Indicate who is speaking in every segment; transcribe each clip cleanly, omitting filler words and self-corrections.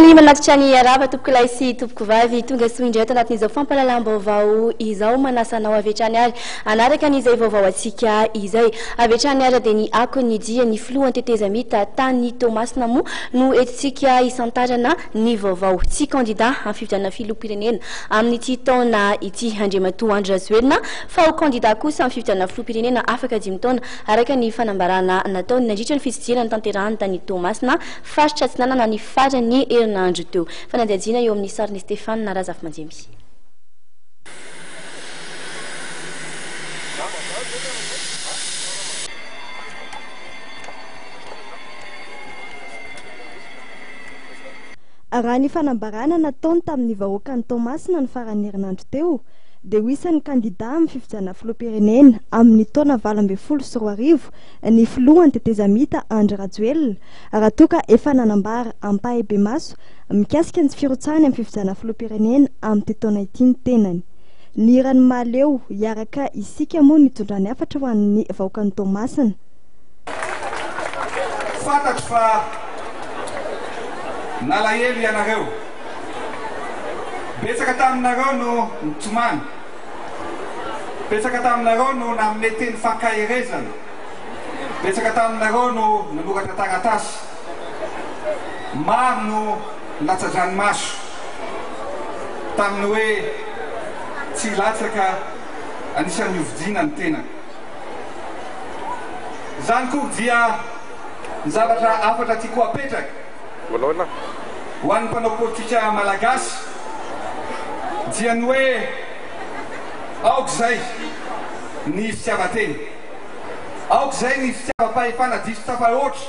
Speaker 1: Faly manatitra ny arahaba tompokolahy sy tompokovavy tonga soa indray ato anatin'izao fampahalalam-baovao izao. Manasa anao avy hatrany ary hanaraka an'izay vaovao antsika izay. Avy hatrany ary dia ny akon'ny dian'ny filohan'ny tetezamita tany Toamasina moa no entintsika hisantarana ny vaovao. Tsy kandida amin'ny fifidianana filoham-pirenena amin'ity taona ity Andriamatoa Andry Rajoelina fa ho kandida kosa amin'ny fifidianana filoham-pirenena afaka dimy taona araka ny fanambarana nataony nandritra ny fitsidihana notanterahany tany Toamasina, faritra Atsinanana ny faran'ny herinandro teo. Fanadihadiana eo amin'ny sarin'i Stéphane Razafimanjemby.
Speaker 2: Raha ny fanambarana nataony tamin'ny vahoakan'i Toamasina ny faran'ny herinandro teo dia ho isan'ny kandida amin'ny fifidianana filoham-pirenena amin'ny taona 2018 ny filohan'ny tetezamita Andry Rajoelina raha toa ka efa nanambara ampahibemaso mikasika ny tsy firotsahany amin'ny fifidianana filoham-pirenena amin'ity taona ity ny tenany. Ny hiran'ny Mahaleo hiaraka isika moa nitondrany hafatra ho an'ny vahoakan'i Toamasina.
Speaker 3: Fantatro fa nalahelo ianareo. Betsaka taminareo no nitomany. Betsaka taminareo no nanome teny fankaherezana. Betsaka taminareo no nanoratra taratasy. Maro no nilatsa-dranomaso tamin'ny hoe tsy hilatsaka anisan'ny hovidiana ny tenako. Izany koa dia ny zavatra hafatra tiako apetraka ho an'ny mpanao politika malagasy dia ny hoe aoka izay ny fitiavan-tena, aoka izay ny fitiavam-pahefana diso tafahoatra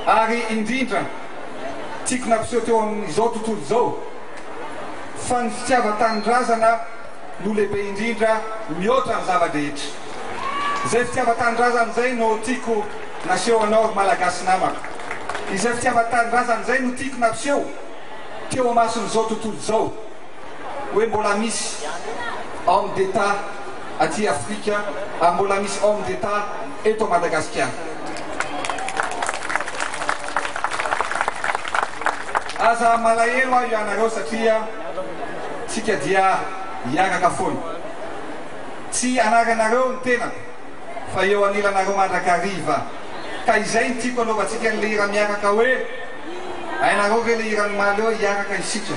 Speaker 3: ary indrindra tiako nampiseho teo amin'izao tontolo izao fa ny fitiavan-tanindrazana no lehibe indrindra mihoatra ny zava-drehetra. Izay fitiavan-tanindrazana izay no tiako naseho anao ry Malagasy namako. Izay fitiavan-tanindrazana izay no tiako nampiseho teo amason'izao tontolo izao hoe mbola misy homme d'Etat aty Afrika ary mbola misy homme d'Etat eto Madagasikara. Aza malahelo aho ianareo satria tsika dia hiaraka foana. Tsy anaranareo ny tenako fa eo anilanareo mandrakariva. Ka izay no tiako anaovantsika an'le hira miaraka hoe, Hainareo ve le hiran'ny Mahaleo hiaraka isika?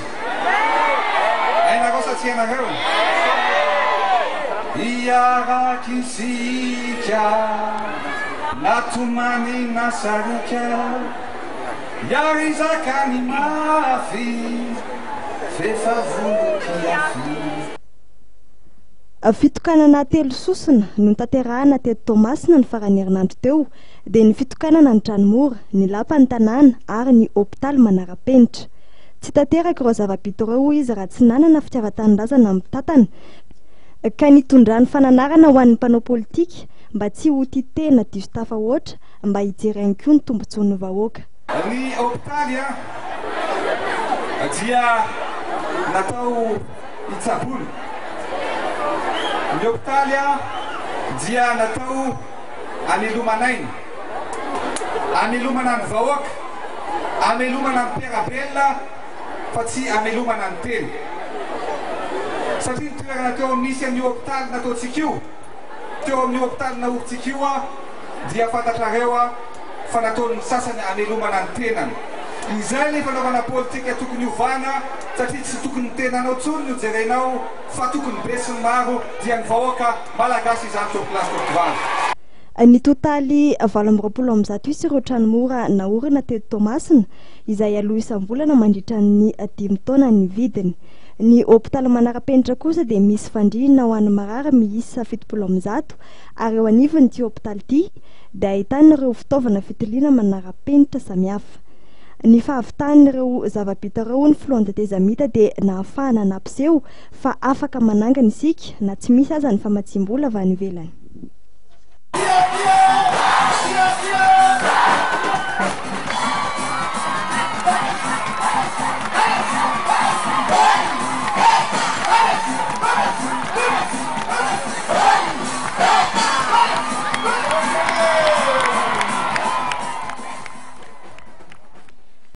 Speaker 3: Hainareo sa tsy hainareo? Hiaraka isika na tomany na sariaka. Hiary hizaka ny mafy f'efa vonon-kiafy.
Speaker 2: Fitokanana telo sosona no notanterahana teto Toamasina ny faran'ny herinandro teo, dia ny fitokanana ny Tranomora, ny Lapan'ny tanàna ary ny hopitaly manara-penitra. Tsy tanteraka ireo zava-bita ireo hoy izy raha tsy nanana fitiavan-tanindrazana ny mpitantana, ka nitondrany fananarana ho an'ny mpanao politika mba tsy ho tia tena diso tafahoatra mba hijery ihany koa ny tombontsoan'ny vahoaka.
Speaker 3: Ny hopitaly dia natao hitsaboana. Ny hopitaly dia natao hamelomana aina, hamelomana ny vahoaka, hamelomana ny mpiara-belona fa tsy hamelomana ny tena. Satria ny toerana teo amin'ny nisy an'io hopitaly nataontsika io, teo amin'io hopitaly naorintsika io, dia fantatrareo fa nataon'ny sasany hamelomana ny tenany. Izay ilay fanaovana politika tokony hovana satria tsy tokony ny tenanao intsony no jerenao fa tokony be sy ny maro dia ny vahoaka Malagasy izany tompokolahy sy tompokovavy.
Speaker 2: Ny totaly 128 isa ireo trano mora naorina teto Toamasina, izay aloa isam-bolana mandritra ny dimy taona ny vidiny. Ny hopitaly manara-penitra kosa dia misy fandriana ho an'ny marary miisa 170 ary eo anivon'ity hopitaly ity dia ahitana ireo fitaovana fitiliana manara-penitra samihafa. Ny fahavitan'ireo zava-bita ireo hoy ny filohan'ny tetezamita dia nahafahana nampiseho fa afaka manangana isika na tsy misy aza ny famatsiam-bola avy any ivelany.